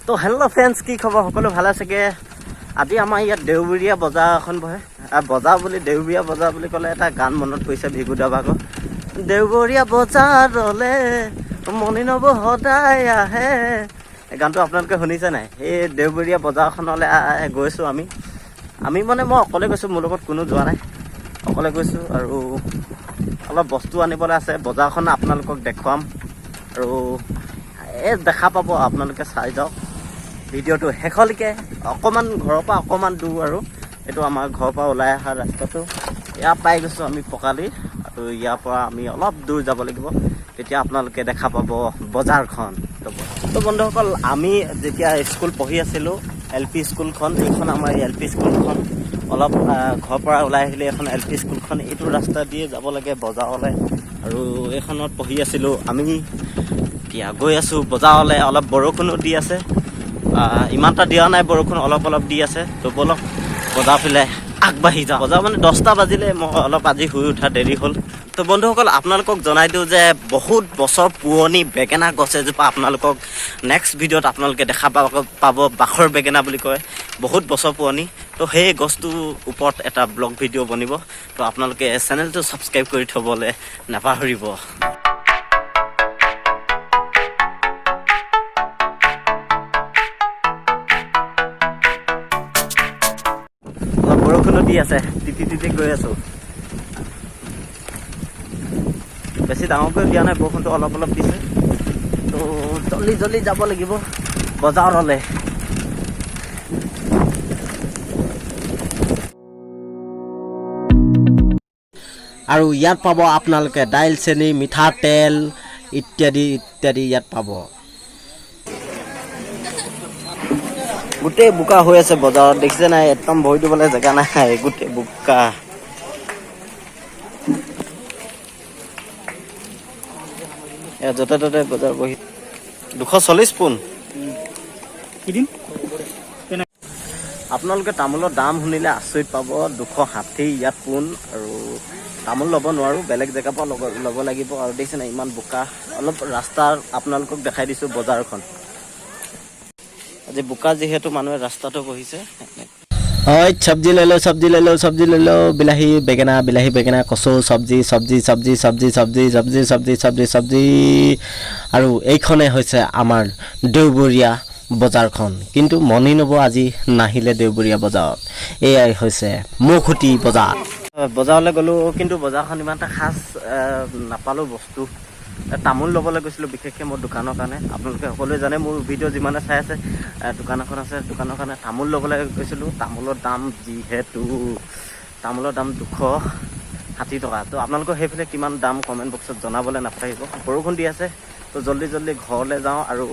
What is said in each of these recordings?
তো hello' friends, কি খবৰ? সকলো ভালে চাগে? আজি আমাৰ ইয়াত দেওবৰীয়া বজাৰ এখন বহে। বজাৰ বুলি, দেওবৰীয়া বজাৰ বুলি ক'লে এটা গান মনত পৰিছে, ভিগু দাভাগৰ দেওবৰীয়া বজাৰলে মণি নব সদায় আহে। এই গানটো আপোনালোকে শুনিছে নাই? এই দেওবৰীয়া বজাৰখনলৈ গৈছোঁ আমি। আমি মানে মই অকলে গৈছোঁ, মোৰ লগত কোনো যোৱা নাই, অকলে গৈছোঁ। আৰু অলপ বস্তু আনিবলৈ আছে, বজাৰখন আপোনালোকক দেখুৱাম আৰু এই দেখা পাব, আপোনালোকে চাই যাওক ভিডিঅ'টো শেষলৈকে। অকণমান ঘৰৰ পৰা অকণমান দূৰ আৰু এইটো আমাৰ ঘৰৰ পৰা ওলাই অহা ৰাস্তাটো। ইয়াৰ পাই গৈছোঁ আমি পকালি, আৰু ইয়াৰ পৰা আমি অলপ দূৰ যাব লাগিব, তেতিয়া আপোনালোকে দেখা পাব বজাৰখন। তো বন্ধুসকল, আমি যেতিয়া স্কুল পঢ়ি আছিলোঁ, এল পি স্কুলখন, এইখন আমাৰ এল পি স্কুলখন, অলপ ঘৰৰ পৰা ওলাই আহিলে এখন এল পি স্কুলখন, এইটো ৰাস্তা দিয়ে যাব লাগে বজাৰলৈ। আৰু এইখনত পঢ়ি আছিলোঁ আমি। এতিয়া গৈ আছোঁ বজাৰলৈ। অলপ বৰষুণো দি আছে, ইমান এটা দিয়া নাই বৰষুণ, অলপ অলপ দি আছে। তো ব'লক বজাৰ ফালে আগবাঢ়ি যাওঁ। বজাৰ মানে 10টা বাজিলে, মই অলপ আজি শুই উঠা দেৰি হ'ল। তো বন্ধুসকল, আপোনালোকক জনাই দিওঁ যে বহুত বছৰ পুৰণি বেঙেনা গছ এজোপা আপোনালোকক নেক্সট ভিডিঅ'ত আপোনালোকে দেখা পাব। বাখৰ বেঙেনা বুলি কয়, বহুত বছৰ পুৰণি। তো সেই গছটোৰ ওপৰত এটা ব্লগ ভিডিঅ' বনিব। তো আপোনালোকে চেনেলটো ছাবস্ক্ৰাইব কৰি থ'বলৈ নাপাহৰিব। অলপ বৰষুণো দি আছে, তিতি তিতি গৈ আছো। বেছি ডাঙৰকৈ দিয়া নাই বৰষুণটো, অলপ অলপ দিছে। তো জল্দি জল্দি যাব লাগিব বজাৰলৈ। আৰু ইয়াত পাব আপোনালোকে দাইল, চেনি, মিঠাতেল ইত্যাদি ইত্যাদি ইয়াত পাব। গোটেই বোকা হৈ আছে বজাৰত, দেখিছে নাই? একদম ভৰি দিবলৈ জেগা নাই, গোটেই বোকা। এয়া য'তে ত'তে বজাৰ বহি। 240 পোন। আপোনালোকে তামোলৰ দাম শুনিলে আচৰিত পাব, 260 ইয়াত পোন। আৰু তামোল ল'ব নোৱাৰোঁ, বেলেগ জেগাৰ পৰা ল'ব লাগিব। আৰু দেখিছে নাই ইমান বোকা, অলপ ৰাস্তা আপোনালোকক দেখাই দিছোঁ বজাৰখন। আজি বোকা যিহেতু মানুহে ৰাস্তাটো বহিছে। হয়, চব্জি লৈ লওঁ, চব্জি লৈ লওঁ, চব্জি লৈ লওঁ। বিলাহী, বেঙেনা, বিলাহী, বেঙেনা, কচু, চব্জি, চব্জি, চব্জি, চব্জি, চব্জি, চব্জি, চব্জি, চব্জি, চব্জি। আৰু এইখনে হৈছে আমাৰ দেওবৰীয়া বজাৰখন। কিন্তু মণি নব আজি নাহিলে দেওবৰীয়া বজাৰত। এয়াই হৈছে মৌখুটি বজাৰ। বজাৰলৈ গ'লোঁ, কিন্তু বজাৰখন ইমান এটা খাচ নাপালোঁ বস্তু। তামোল ল'বলৈ গৈছিলোঁ বিশেষকৈ মোৰ দোকানৰ কাৰণে। আপোনালোকে সকলোৱে জানে, মোৰ ভিডিঅ' যিমানে চাই আছে, দোকান এখন আছে, দোকানৰ কাৰণে তামোল ল'বলৈ গৈছিলোঁ। তামোলৰ দাম যিহেতু, তামোলৰ দাম 260 টকা। তো আপোনালোকৰ সেইফালে কিমান দাম কমেণ্ট বক্সত জনাবলৈ নাপাহৰিব। বৰষুণ দি আছে, তো জল্দি জল্দি ঘৰলৈ যাওঁ। আৰু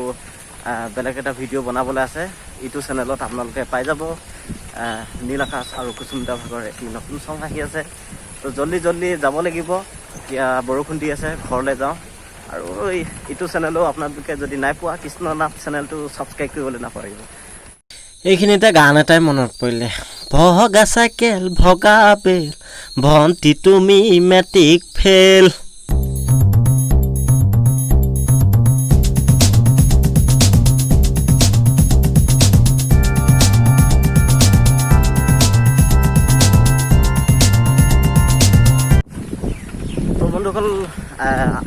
বেলেগ এটা ভিডিঅ' বনাবলৈ আছে, ইটো চেনেলত আপোনালোকে পাই যাব। নীল আকাশ আৰু কুসুমদা ভাগৰ এটি নতুন চং আহি আছে। তো জল্দি জল্দি যাব লাগিব, এতিয়া বৰষুণ দি আছে, ঘৰলৈ যাওঁ। আৰু ইটো চেনেলো আপোনালোকে যদি নাই পোৱা, কৃষ্ণনাথ চেনেলটো ছাবস্ক্ৰাইব কৰিবলৈ নাপাহৰিব। এইখিনিতে গান এটাই মনত পৰিলে, ভগা চাইকেল ভগা বেল, ভণ্টি তুমি মেট্ৰিক ফেইল। তো বন্ধুসকল,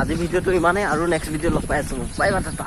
আজি ভিডিঅ'টো ইমানেই আৰু নেক্সট ভিডিঅ' লগ পাই আছোঁ। Bye bye, tata.